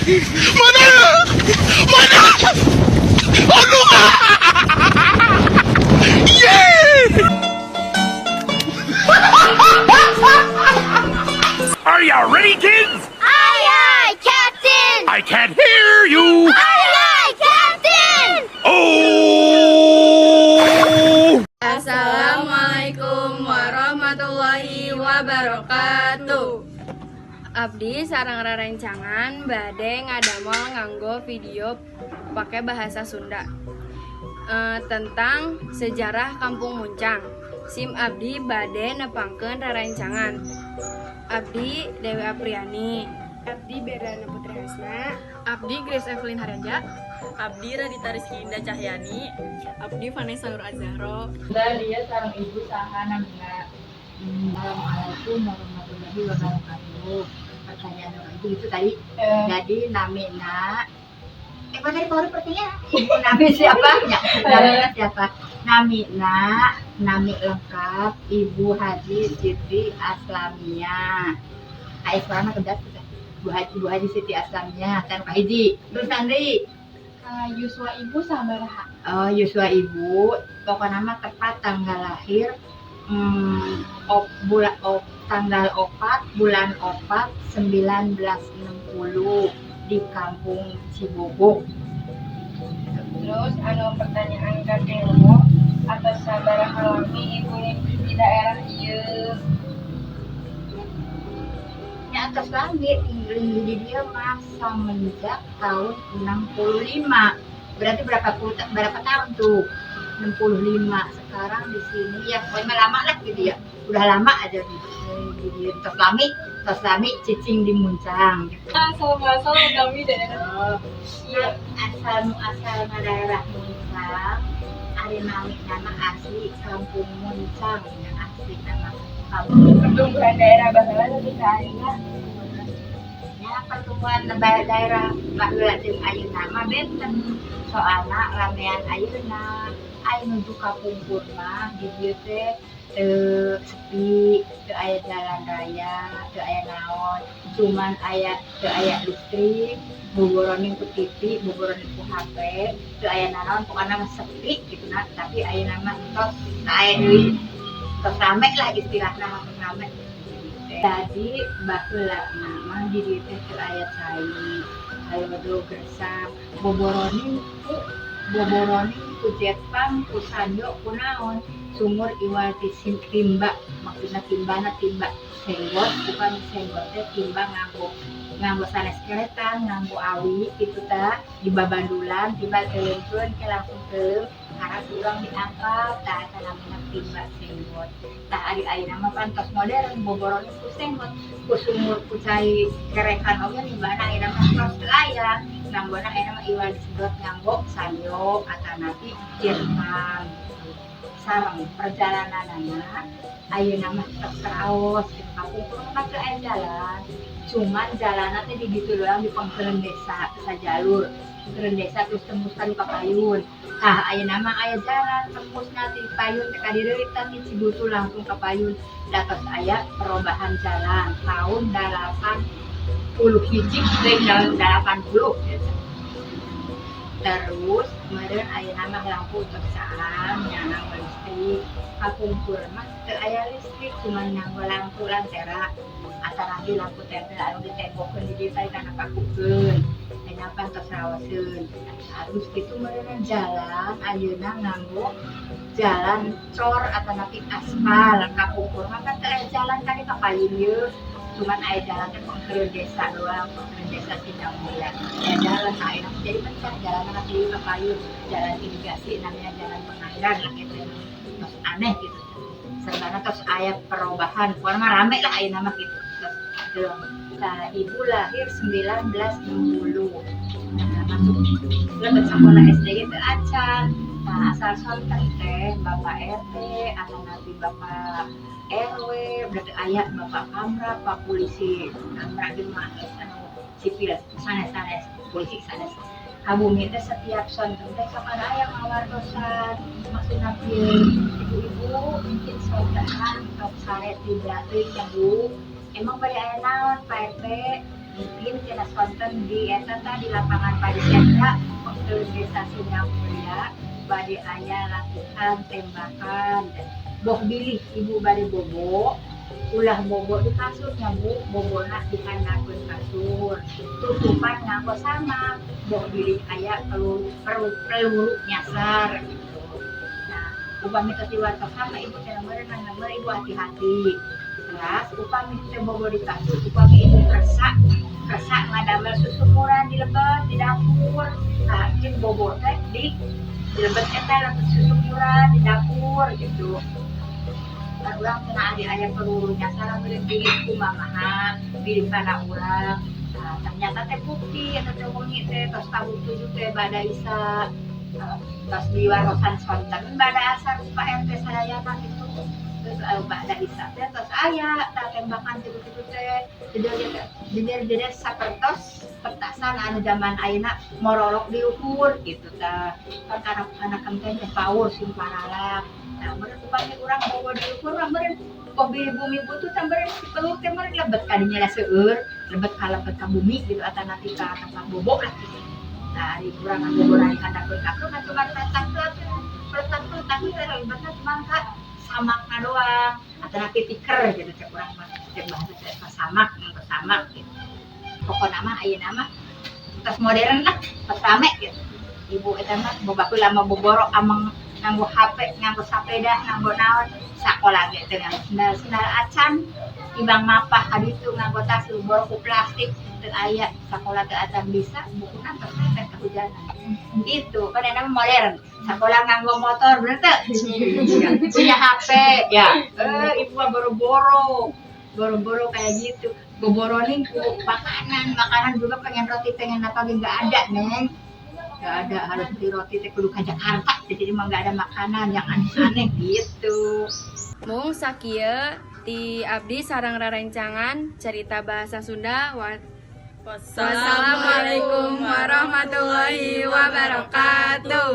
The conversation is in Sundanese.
Mana? Mana? Ano? Yeah! Are you ready, kids? Aye, aye, Captain! I can't hear you. Aye, aye, Captain! Oh! Assalamualaikum warahmatullahi wabarakatuh. Abdi sareng rerencangan bade ngadamel nganggo video pakai bahasa Sunda tentang sejarah Kampung Muncang. Sim abdi bade nepangkeun rerencangan. Abdi Dewi Apriani. Abdi Berana Putri Hasna. Abdi Grace Evelyn Haryanja. Abdi Radita Rizky Indah Cahyani. Abdi Vanessa Nur Azahro. Dia sareng ibu saha namina? Assalamualaikum warahmatullahi wabarakatuh. Pertanyaan orang itu itu tadi. Jadi namina, apa tadi baru pertanyaan? Ibu nami siapa? Ya, namina siapa? Namina, nami lengkap Ibu Haji Siti Aslamia. Islamnya kedas kita. Bu Haji Siti Aslamia, kan Pak Haji. Terus Andri, Yuswa ibu sabaraha? Oh, yuswa ibu, pokoknya mah tepat tanggal lahir op, bulan op, tanggal 4 bulan 4 1960 di Kampung Cibogo. Terus anu pertanyaan katilu, atos sabaraha lami ibu di daerah ieu? Ya, atos lagi tinggal di dieu mah semenjak tahun 65. Berarti berapa puluh, berapa tahun tuh? 65 sekarang di sini ya, pokoknya lama lah gitu ya. Udah lama aja di dieu. Tos lami cicing di Muncang gitu. Asal muasal kami daerah. Oh, nah, asal muasal daerah Muncang, ari nami nama asli Kampung Muncang, yang asli nama kampung. Pertumbuhan daerah baheula nepi ka ayeuna? Ya, pertumbuhan daerah baheula jeung ayeuna mah benten, soalna ramean ayeuna. Aya nuju kapungkur mah di dieu teh teu sepi, teu aya jalan raya, teu aya naon, cuman aya, teu aya listrik, boboroning ku TV, boboroning ku HP, teu aya nanaon, pokokna mah sepi gitu. Nah, tapi ayeuna mah tos aya deui, tos rame lah istilahna mah, tos rame. Jadi baheula mah di dieu teh teu aya cai, halodo gersang, boboroning ku jet pump, ku sanyo, ku naon, sumur iwal ti timba, maksudna timbana timba senggot, bukan senggot teh timba nganggo nganggo sanes keretan, nganggo awi gitu tah, di babandulan, timba teuleumkeun ke langsung teuleum, karena urang diangkat, tah eta namina timba senggot. Tah, ari ayeuna mah pan tos modern, boboroning ku senggot, ku sumur, ku cai kerekan oge nimbana ayeuna mah tos teu aya. Nganggona ayeuna mah iwal disedot nganggo sanyo atanapi jet pump gitu. Sareng perjalananana ayeuna mah tos raos gitu, kapungkur mah teu aya jalan, cuman jalanna teh di ditu doang, di pangkeureun desa, sajalur pangkeureun desa terus tembus ka payun. Tah, ayeuna mah aya jalan tembusna ti payun teh ka dieu tah, ti Cigutu langsung ka payun. Da tos aya perubahan jalan tahun 81 teh, tahun 80 gitu. Terus kemarin ayeuna mah lampu tos caang, nganggo listrik. Kapungkur mah teu aya listrik, cuman nganggo lampu lantera atanapi lampu tempel anu ditempokeun di dieu teh kana pakukeun. Ayeuna pan tos raoseun. Terus kitu meureunna jalan ayeuna nganggo jalan cor atanapi aspal. Kapungkur mah kan teu aya jalan ka dieu ka payun ieu, cuman aya jalan teh pangkeureun desa doang, pangkeureun desa Sindang Mulya aya jalan. Nah, ayeuna mah jadi pecah jalan ka dieu ka payun, jalan irigasi namanya, jalan pengairan lah gitu, tos aneh gitu. Sebenarnya tos aya perubahan, pokoknya mah rame lah ayeuna mah gitu. Tos. Nah, ibu lahir 1960. Nah, masuk lebet sekolah SD gitu acan. Nah, asal sonten teh Bapak RT atau nanti Bapak RW, berarti aya Bapak Kamra, Pak Polisi, Kamra di mah anu sipil, sanes-sanes, polisi sanes. Kabumi teh setiap sonten teh sok aya ngawartosan, maksudna kieu, "Ibu-ibu, mungkin sontenan tos sare tibra teuing ya, Bu." "Emang bade aya naon, Pak RT?" Mungkin tina sonten di eta tah di lapangan Parisyandra ke Desa Sindang Mulia bade aya latihan tembakan. Boh bilih ibu bade bobo, ulah bobo di kasur nya, Bu, bobona di handapeun kasur, tutupan nganggo samak, boh bilih aya peluru, peluru nyasar gitu. Nah, upami tos diwartosan mah ibu teh meureun ibu hati-hati. Teras upami teh bobo di kasur, upami ibu kersa kersa ngadamel susumuran di lebet di dapur, nah mungkin bobo teh di lebet eta lebet susumuran di dapur gitu. Kan urang cenah adi aya peluru nyasar, meureun bilih kumaha, bilih kana urang. Nah, ternyata teh bukti eta teh wengi teh tos tabuh 7 teh bada isa, tos diwarosan sonten bada asar Pak RT sadayana gitu. Terus bada isa teh tos aya tah tembakan kitu-kitu teh, jeder-jeder sapertos petasan anu zaman ayeuna mororok di luhur gitu tah. Kan anak-anak teh power sing paralak. Nah, meureun upami urang bobo di luhur mah meureun bilih bumi butuh tah, meureun si peluru teh meureun lebet ka dinya lah, seueur lebet ka lebet ka bumi gitu atau nanti ka tempat bobo lah gitu. Nah, ari urang bobo di handapeun kasur kan cuma peletak peletak peletak teh, lebetna cuma ka samakna doang atau nanti tiker gitu, cek urang mah, cek bahasa cek samak, samak gitu. Pokokna mah ayeuna mah tos modern lah, tos rame gitu. Ibu eta mah baheula mah boboro ameng nganggo HP, nganggo sapeda, nganggo naon, sakola ge teh nganggo sendal-sendal acan, tibang mapah ka ditu nganggo tas boro ku plastik, teu aya sakola teu acan bisa, bukuna tos teh kehujanan. Gitu, kan enak modern. Sakola nganggo motor, bener teu? Punya HP, ya. Ibu mah boro-boro. Boro-boro kayak gitu. Boboroning ku makanan, makanan juga pengen roti, pengen apa ge nggak ada, Neng. Nggak ada, harus beli roti teh kudu ka Jakarta, jadi mah nggak ada makanan yang aneh-aneh gitu. Mung sakieu ti abdi sareng rerencangan cerita bahasa Sunda. Wassalamualaikum warahmatullahi wabarakatuh.